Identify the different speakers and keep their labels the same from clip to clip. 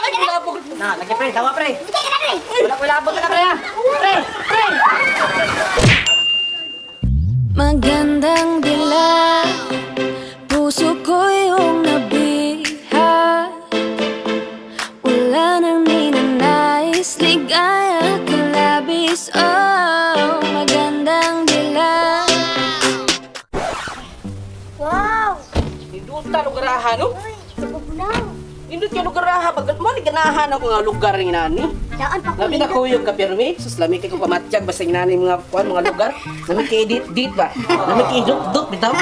Speaker 1: Labog.
Speaker 2: Na, lagi pre, tawa pre.
Speaker 3: Bigay ka na pre.
Speaker 2: Wala ko labog ka na pre ha. Pre, pre.
Speaker 4: Magandang dilag, puso ko yung nabihag. Wala nang ninanais, ligaya kalabis. Oh, magandang dilag.
Speaker 3: Wow.
Speaker 1: Nindot lugarahan, no?
Speaker 3: Uy, sabog na.
Speaker 1: Nindot yung lugaraha. Pag mo ni ganahan ako nga lugar ng inani.
Speaker 3: Daan pa ko.
Speaker 1: Lami na kuyog ka pirmi. Sus, lami kay ko pamatsyag basta inani mga kuan mga lugar. Lami kay dit dit ba. Lami kay dut dut bitaw.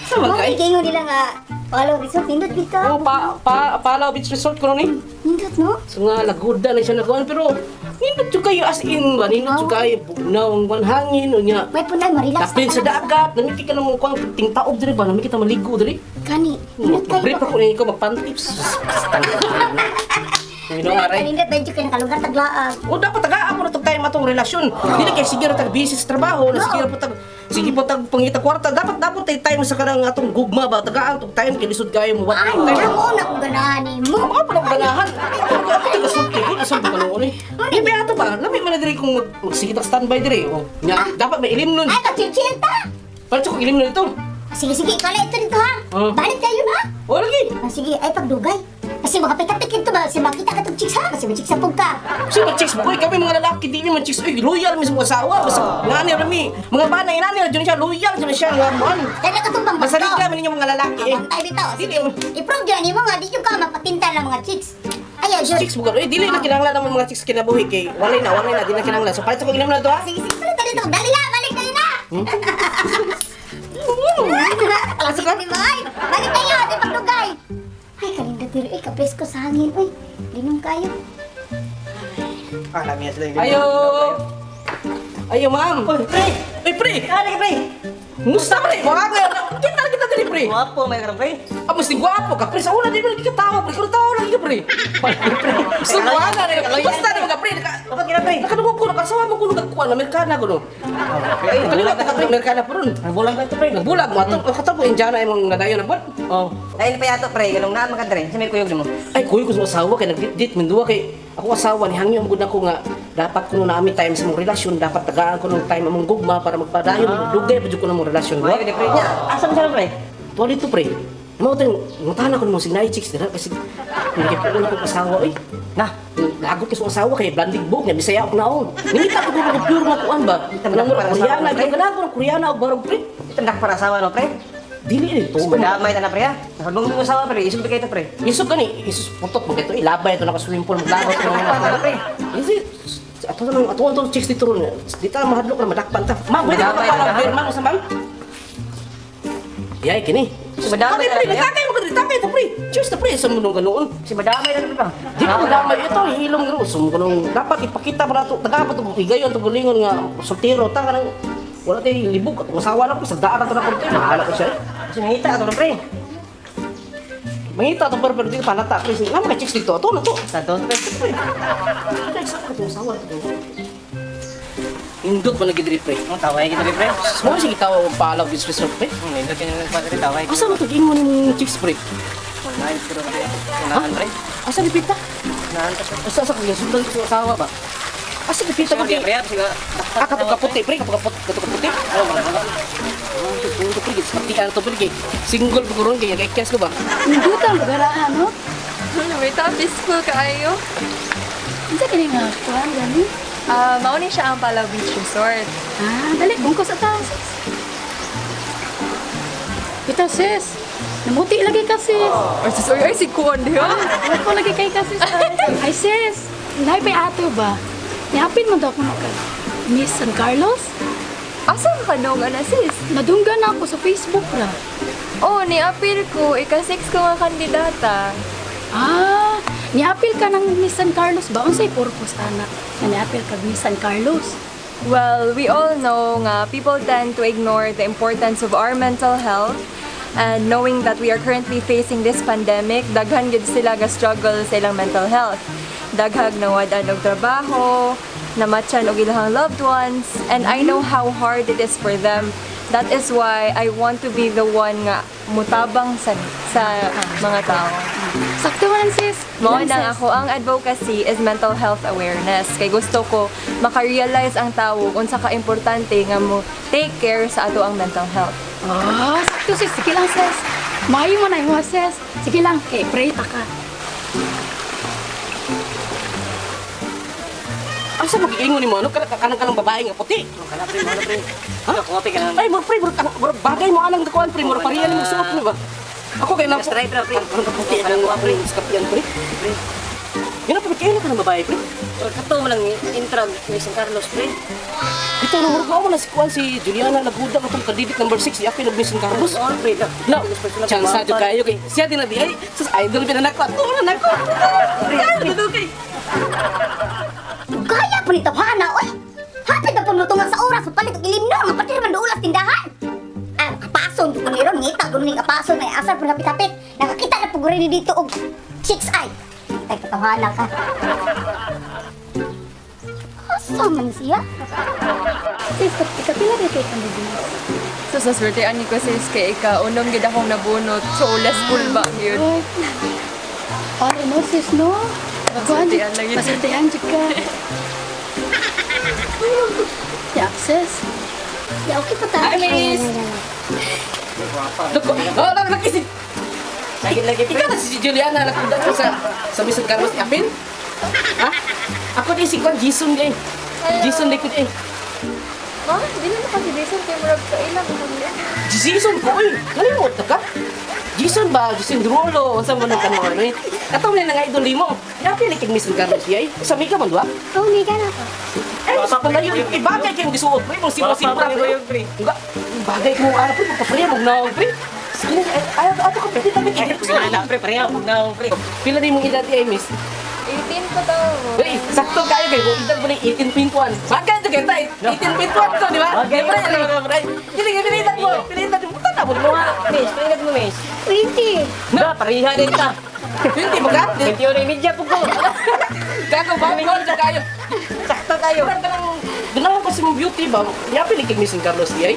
Speaker 1: Sa
Speaker 3: Mo
Speaker 1: mga kay.
Speaker 3: giingon nila nga Palaw Resort nindot bitaw.
Speaker 1: Oh, pa pa Palaw Beach Resort ko ni.
Speaker 3: Nindot no?
Speaker 1: So nga laguda na siya na kuan pero nindot jud kayo as in ba, nindot jud kayo bugnaw ang kuan hangin unya.
Speaker 3: May punay ma-relax.
Speaker 1: Dapin sa dagat, nami kay ka ng kuan ting taob diri ba, nami kita maligo diri.
Speaker 3: Kani, nindot kayo.
Speaker 1: Brief ako ni ikaw magpantips. Ino aray.
Speaker 3: Nindot medyo kayo nakalugar taglaag.
Speaker 1: O dapat tagaan mo na itong time atong relasyon. Dili kay sige ra tag busy sa trabaho, na sige ra po tag sige po tag pangita kwarta. Dapat dapat tay time sa kanang atong gugma ba tagaan tong time kay lisod kayo mo what
Speaker 3: Ay,
Speaker 1: time.
Speaker 3: mo na kung ganahan mo.
Speaker 1: Ako pa lang ganahan. Ako taga sulti ko asa ba kanon eh. Di ba ato ba? Lami man na diri kung magsige tag standby diri. O, nya dapat may ilim nun.
Speaker 3: Ay, ka-chill ta.
Speaker 1: Palit ko ilim nun ito.
Speaker 3: Sige, sige, ikaw na ito dito ha.
Speaker 1: Oh.
Speaker 3: Balik kayo na.
Speaker 1: O lagi.
Speaker 3: Ah, sige, ay pagdugay. Kasi makapit-kapit ito ba? Kasi makita ka itong chicks ha? Kasi may chicks sa pug ka.
Speaker 1: Sino chicks mo? Uy, kami mga lalaki, di naman chicks. Uy, loyal mismo asawa. Basta ngani rami. Mga banay, nani ra jud siya, loyal jud siya nga muan.
Speaker 3: Kaya nakatumbang ba
Speaker 1: Masaliga man ninyo mga lalaki eh.
Speaker 3: Bantay bitaw.
Speaker 1: Dili
Speaker 3: Sige, i-prove dyan mo nga, di yung ka mapatinta ng mga chicks. Ayaw, yun.
Speaker 1: Chicks mo eh, dili na kinahanglan naman mga chicks kinabuhi kay walay na, di na kinahanglan. So palit ko inom na to ha.
Speaker 3: Sige, sige, balik tayo dito. Dali na, balik tayo na.
Speaker 1: Asa ka?
Speaker 3: Ay, balik tayo, di pagdugay. Ay, kalinda tiro. Ay, kapresko sa hangin. Uy, linom kayo.
Speaker 2: Ah, lami na sila yung
Speaker 1: Ayo. Ayo, ma'am.
Speaker 2: Uy, pre.
Speaker 1: Uy, pre.
Speaker 2: Ah, lagi pre.
Speaker 1: Musta pre? Wala kita kita diri pre.
Speaker 2: Guwapo may karon pre.
Speaker 1: Ah, mas gwapo ka pre. Sa una di mo lagi ka tawa pre. Kung tawa lagi ka pre. Basta wala na. Basta na mga pre.
Speaker 2: Dapat kina pre.
Speaker 1: Nakadungog ko nakasawa mo ko nagkuan Amerikana ko no.
Speaker 2: Pre,
Speaker 1: Kaliwat ka pre, Amerikana po ron.
Speaker 2: Ang bulag ba ito pre?
Speaker 1: Nagbulag mo ato. Kato po Indiana imong nadayon na bot.
Speaker 2: Oh. Dahil pa yato pre, ganung naan man ka dre. Sa may kuyog nimo.
Speaker 1: Ay, kuy ko sa asawa kay nagdit-dit minduwa kay ako asawa ni hangyo gud ako nga dapat kuno naami time sa mong relasyon, dapat tagaan ko ng time among gugma para magpadayon, dugay pa jud ko na mong relasyon.
Speaker 2: Maayo di pre. Nya, asa mo siya pre?
Speaker 1: Tuwa dito pre. Mao tayong ngutana ko nimo signay chicks dira kasi hindi ko na akong asawa oy.
Speaker 2: Na,
Speaker 1: Lagot kay sa asawa kay blanding buhok niya Bisaya ako naon. Ningita ko kung pure nga kuan ba.
Speaker 2: Ito,
Speaker 1: Kanang mura
Speaker 2: para asawa
Speaker 1: Koreana,
Speaker 2: pre.
Speaker 1: ganahan ko ng Koreana og barog pre.
Speaker 2: Ito na para asawa no pre.
Speaker 1: Dili ni to.
Speaker 2: Madamay ta na pre ha. Nakadungog mo asawa pre, isog kay ito pre.
Speaker 1: Isog kani, isus putot mo kito ilabay ito naka swimming pool maglagot ko
Speaker 2: Pa na pre.
Speaker 1: Isi ato nang ato ato chicks dito ron. Dito ang mahadlok na madakpan ta. Ma'am, pwede ka
Speaker 2: Madamay
Speaker 1: pa
Speaker 2: na, ha?
Speaker 1: lang ma'am sa ma'am. Yay kini.
Speaker 2: Madamay
Speaker 1: Pre,
Speaker 2: na, pre.
Speaker 1: nagtakay mo ka diri, takay to pre. Cheers to pre sa munong ganoon.
Speaker 2: Si madamay na pre pa.
Speaker 1: Di ko madamay ito, hilom garo. So, kanong dapat ipakita pa nato, taga pa to higayon to galingon nga soltero ta kanang wala tay libog at asawa na ko sa daan na to na konti, mahala ko siya. Eh.
Speaker 2: Si nangita ato na pre.
Speaker 1: Mangita to pero pero dito panata pre. Nga mga chicks dito, ato na to.
Speaker 2: Tanto pre.
Speaker 1: Pre, sa ka asawa to. Indot pa lagi diri pre.
Speaker 2: Ang taway kita pre.
Speaker 1: Mo sige tawo ang Palaw Beach Resort pre.
Speaker 2: Nindot kayo ng pre taway.
Speaker 1: Asa man to ingon ni chicks pre?
Speaker 2: Nine pero pre. Naan pre.
Speaker 1: Asa ni pita?
Speaker 2: Naan pa siya.
Speaker 1: Asa sa kanya sundan ko sa asawa ba? Asa ni pita
Speaker 2: Sige
Speaker 1: ko
Speaker 2: pre, sige.
Speaker 1: Ah, katong kaputi pre, katong kaputi, katong kaputi. Oh, wala. Ito pre, saktian to pre. Kay single pa ko ron kay nag-kiss ko ba?
Speaker 5: Nindot ang lugaraan, no?
Speaker 6: Wait, ah, peaceful kaayo.
Speaker 5: Unsa kini nga kuan gani?
Speaker 6: Ah, mao ni siya ang Palaw Beach Resort.
Speaker 5: Ah, dali bungkos sa tao, sis. Bitaw, sis. Namuti lagi ka, sis.
Speaker 6: Or sis, oy, ay, si Kuan diha.
Speaker 5: Wala ko lagi kay ka, sis. Ay, sis. Lahi pa'y ato ba? Nihapin mo daw kuno ka. Miss San Carlos?
Speaker 6: Asa ka kadong ana sis?
Speaker 5: Nadunggan na ako sa Facebook ra.
Speaker 6: Oh, ni-appeal ko, ika-6 ko nga kandidata.
Speaker 5: Ah, niapil ka ng Miss San Carlos ba? Unsay purpose ana? Nga niapil ka Miss San Carlos?
Speaker 6: Well, we all know nga people tend to ignore the importance of our mental health and knowing that we are currently facing this pandemic, daghan gid sila ga struggle sa ilang mental health. Daghag nawad-an og trabaho, namatchan og ilang loved ones, and I know how hard it is for them. That is why I want to be the one nga mutabang sa mga tao.
Speaker 5: Sakto man, sis.
Speaker 6: Mao
Speaker 5: Lang,
Speaker 6: nang
Speaker 5: sis.
Speaker 6: ako ang advocacy is mental health awareness. Kay gusto ko maka-realize ang tao unsa ka importante nga mo take care sa ato ang mental health.
Speaker 5: Ah, sakto sis. Sige lang, sis. Maayo man ay mo, sis. Sige lang, kay pray ta ka.
Speaker 1: Asa magiingon nimo ano kanang kanang babae nga puti.
Speaker 2: Kana pre, mana pre.
Speaker 1: Ha?
Speaker 2: Kopi ka
Speaker 1: Ay, mo pre, murag bagay mo anang kuan pre, murag pareha nimo suot ni ba? Ako kay lang
Speaker 2: Just try, pre, pre.
Speaker 1: Ang kaputi ang pre, skapian pre.
Speaker 2: Pre.
Speaker 1: Yun ang kaila ka ng babae pre.
Speaker 2: Murag kato man lang intro ni San Carlos pre.
Speaker 1: Ito no murag mao man na si kuan si Juliana Laguda katong kadidit number 6 di apil og Miss San Carlos.
Speaker 2: Oo pre.
Speaker 1: No, chance jud kayo kay siya din na di ay sus idol pina nako. Ato na nako. Ay, kay.
Speaker 3: Kaya po ni tawhana, oy! Hapit na paglutungan sa oras, palit og ilim no, nga pati naman duulas tindahan. Ah, kapason, kung meron, ngita, kung ning kapason, may asar po napit-hapit. Nakakita na po rin dito og chicks eye. Ay, katawhana ka. Asa man siya?
Speaker 5: Sis, kapila rin kay kandidates.
Speaker 6: So sa swerte ani ko sis kay ika unom gid akong nabunot. So less pulba gyud.
Speaker 5: Ay, Ay, no, sis, no?
Speaker 6: Masultian lang yun.
Speaker 5: Masultian jud ka. Ya, sis.
Speaker 3: Ya, okay pa ta.
Speaker 1: Hi, miss. Dako. Oh, lang lagi si
Speaker 2: Lagi lagi pre.
Speaker 1: Ikaw na si Juliana Laguda sa Miss San Carlos ni Apil. Ha? Ako din si Kwan Jason di ay. Jason di ko di ay.
Speaker 6: Ma, di na kasi Jason kay murag sa ilang ko niya.
Speaker 1: Jason ko oy. Kalimot na ka. Jason ba? Jason Derulo. Unsa man ang kanang ano eh. Ato man nga idol nimo. Yapil kay Miss San Carlos di ay. Sa Mika man duwa.
Speaker 3: Oh, may ka na ko.
Speaker 1: Eh, sa palayo, ibagay kayong gisuot mo. Imong simo-simo
Speaker 2: Wala pa, pre.
Speaker 1: Nga, bagay ko ano pre, magpa-pre mo na pre. Sige, ay, ay, ato ka pwede tabi kay.
Speaker 2: Wala pre, pareha pug na pre.
Speaker 1: Pila na imong edad di ay, miss?
Speaker 6: 18 pa daw.
Speaker 1: Uy, sakto kayo kay kung edad mo na 18.1. Bagay jud kay tay. 18.1 ko, di ba?
Speaker 2: Bagay.
Speaker 1: Pre, ano ba, pre? Dili pila edad mo. Pila edad mo. Puta na mo mo.
Speaker 2: Miss, pila mo miss.
Speaker 3: 20.
Speaker 2: Na, pareha din ta.
Speaker 1: 20 ba ka?
Speaker 2: 21 media pug ko.
Speaker 1: Gago ba? Gol jud kayo.
Speaker 2: Sakto kayo.
Speaker 1: Parang kanang ganahan ko si mong beauty ba? Yapil kay Miss San Carlos di ay.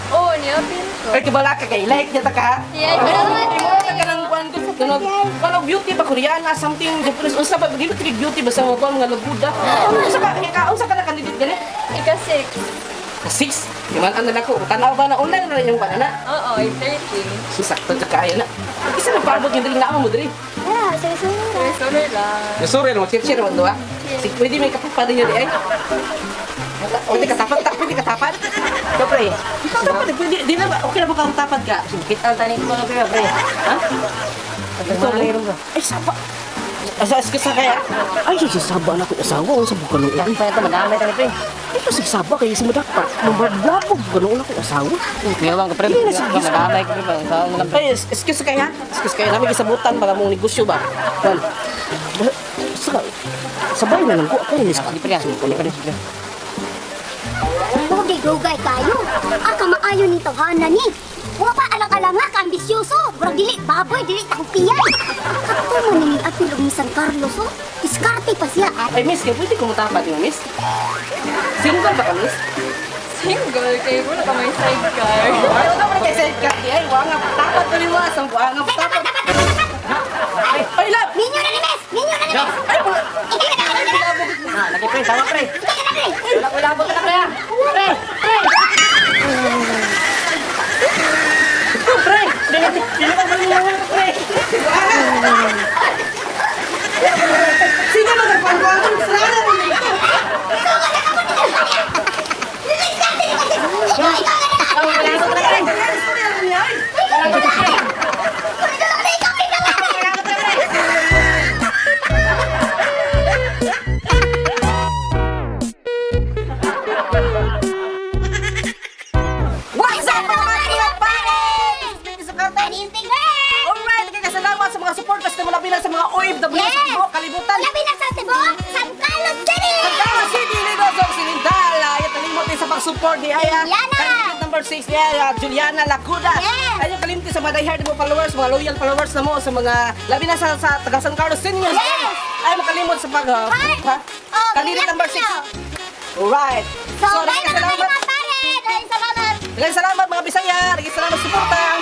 Speaker 6: Oh, niapil ko.
Speaker 1: Ay, kibala ka kay like niya ta ka.
Speaker 6: Yeah,
Speaker 1: Ay, ka ng kuan ko. Tunog. Kuan beauty ba Koreana something Japanese unsa ba dili kay beauty basta mo kuan mga laguda. Unsa ka ka unsa ka na candidate gani?
Speaker 6: Ika 6.
Speaker 1: Ka 6. Yaman ang nako. Tanaw ba na online na yung kuan na?
Speaker 6: Oo, 8:30.
Speaker 1: So sakto jud kaayo na. Isa na paabot yung dili na mo diri.
Speaker 3: Ah, sorry, sorry.
Speaker 6: Sorry lang.
Speaker 1: Sorry mo share man duha. Si pwede may kapag niyo di ay. Pwede katapat ta, pwede katapat.
Speaker 2: Ikaw pre.
Speaker 1: Ikaw dapat pwede di na ba okay na ba kang tapat ka?
Speaker 2: Kita ang tanin ko mga pre pre.
Speaker 1: Ha?
Speaker 2: Ito ba?
Speaker 1: Ay, saba. Asa sa kaya? Ay, sa saba na ko asawa unsa bukan nung
Speaker 2: Yak pa ito madamay tani pre.
Speaker 1: Ito sa saba kay sa madakpa. Mabadlabog ganoon ako asawa.
Speaker 2: Kuya ka pre.
Speaker 1: Hindi na sige.
Speaker 2: Madamay ka pre. Sa mo lang pre.
Speaker 1: Ay, excuse kaya? Excuse kaya namin gisabutan para mong negosyo ba? Wan. Sa sabay na lang ko ako ni
Speaker 2: Sige pre. Sige pre. Sige.
Speaker 3: Huwag dugay kayo. Ah, kamaayo ni tawhana ni. Wa pa alang-alang nga, kaambisyoso. Murag dili baboy, dili takupiyan. Kato man ni apil og ni San Carlos, oh. Diskarte pa siya. Ah,
Speaker 1: Ay, miss, kaya pwede kumutapat mo, miss? Single ba ka, miss?
Speaker 6: Single kay wala ka may sidecar.
Speaker 1: Ay, wala mo na kay sidecar. Ay, wala nga. Tapat ko ni mo. Asang buha nga. Tapat. Ay, ay, love!
Speaker 3: Minyo na ni Mes! Minyo na ni Mes!
Speaker 1: Ay, wala.
Speaker 3: Ikaw na na, ikaw na
Speaker 2: Ah, lagi pre, sama pre.
Speaker 3: Ikaw na, pre!
Speaker 2: Wala wala ba ka na pre? ah? Pre, pre.
Speaker 1: Pre!
Speaker 2: Dili dili ka man pre.
Speaker 1: Sino magkakuan-kuan? Sarana rin ito.
Speaker 3: Ikaw, ikaw na na!
Speaker 1: What's up, mga mga pare?
Speaker 3: Panintigan!
Speaker 1: Alright, nagkakasalamat sa mga supporters na malabi sa mga OFW sa
Speaker 3: Yes!
Speaker 1: tibuok kalibutan.
Speaker 3: Labi na sa Cebu, San Carlos City!
Speaker 1: San Carlos City, Negros Occidental. Ay, kalimot din sa pag-support ni Aya.
Speaker 3: Juliana!
Speaker 1: Candidate number 6 ni Aya, Juliana Lacuda.
Speaker 3: Yes!
Speaker 1: Ayun, kalimot din sa mga diehard mo followers, mga loyal followers na mo, sa mga labi na sa taga San Carlos Seniors.
Speaker 3: Yes!
Speaker 1: Ay, makalimot sa pag...
Speaker 3: Heart!
Speaker 1: ha?
Speaker 3: Oh,
Speaker 1: Candidate number 6.
Speaker 3: Filipino.
Speaker 1: Alright.
Speaker 3: So, bye mga
Speaker 1: nagkakasalamat.
Speaker 3: mga pare! Maraming salamat!
Speaker 1: Daghang salamat mga Bisaya, daghang salamat suporta.